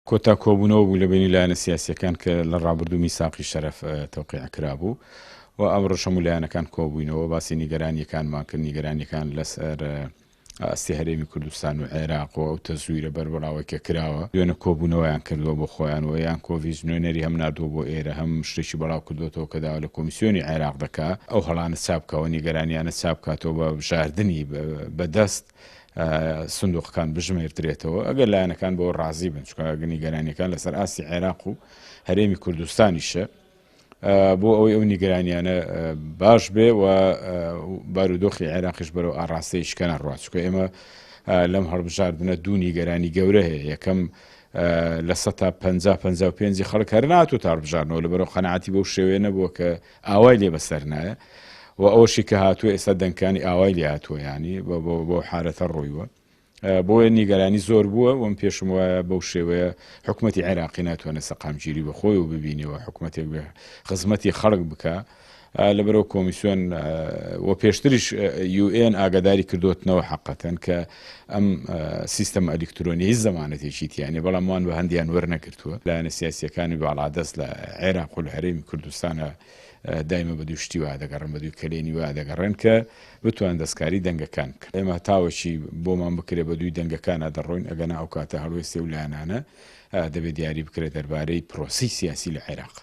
کۆتا کۆبوونەوە بوو لە بەینی لایەنە سیاسییەکان کە لە ڕابردوو میساقی شەرەف تەوقیع کرابوو و ئەمڕۆش هەموو لایەنەکان کۆبووینەوە باسی نیگەرانییەکانمان کرد، نیگەرانییەکان لەسەر ئاستی هەرێمی کوردستان و عێراق و ئەو تەزویرە بەربڵاوەی کە کراوە. دوێنێ کۆبوونەوەیان کردووە بۆ خۆیان و یانکۆڤیچ نوێنەری هەم ناردووە بۆ ئێرە هەم شتێکی بەڵاو کردووەتەوە کە داوا لە کۆمیسیۆنی عێراق دەکا ئەو هەڵانە چاپ بکا و نیگەرانییانە چاپ بکاتەوە بە بژاردنی بە دەست سندوقەکان بژمێردرێتەوە ئەگەر لایەنەکان بەوە ڕازی بن، چونکە نیگەرانییەکان لەسەر ئاستی عێراق و هەرێمی کوردستانیشە بۆ ئەوەی ئەو نیگەرانیانە باش بێ و بارودۆخی عێراقیش بەرەو ئاڕاستەی شکە نەڕوات، چونکە ئێمە لەم هەڵبژاردنە دوو نیگەرانی گەورە هەیە، یەکەم 50% 55ی خەڵک هەر ناتوو هەڵبژاردنەوە لەبەرەوە قەناعەتی بەو شێوەیە نەبووە کە ئاوای لێ بەسەر نایە و ئەوەشی کە هاتووە ئێستا دەنگکانی ئاوای لێ هاتووە ینی بۆ حالەتە ڕۆیوە بۆیە نیگەرانی زۆر بووە وم پێشم وایە بەو شێوەیە حکوومەتی عێراقی ناتوانێت سەقامگیری بە خۆی و ببینەوە حکوومەتێک بێ خزمەتی خەڵک بکە لەبەرەوە کۆمیسیۆن و پێشتریش UN ئاگاداری کردوتنەوە حقەتەن کە ئەم سیستەم ئەلیکترۆنی هیچ زەمانەتێکی تیانە بەڵام وان بە هەندیان وەرنەگرتووە لایەنە سیاسیەکانی باڵادەست لە عێراق و لە هەرێمی کوردستانە دایمە بە دوو شتی وا دەگەڕن بە دووی کەلێنی وا دەگەڕێن کە بتوان دەستکاری دەنگەکان بکەن ئێمە تاوەکی بۆمان بکرێ بە دووی دەنگەکانە دەڕۆین ئەگەنا ئەو کاتە هەڵوێستی و لایەنانە دەبێت دیاری بکرێت دەربارەی پرۆسەی سیاسی لە عێراق.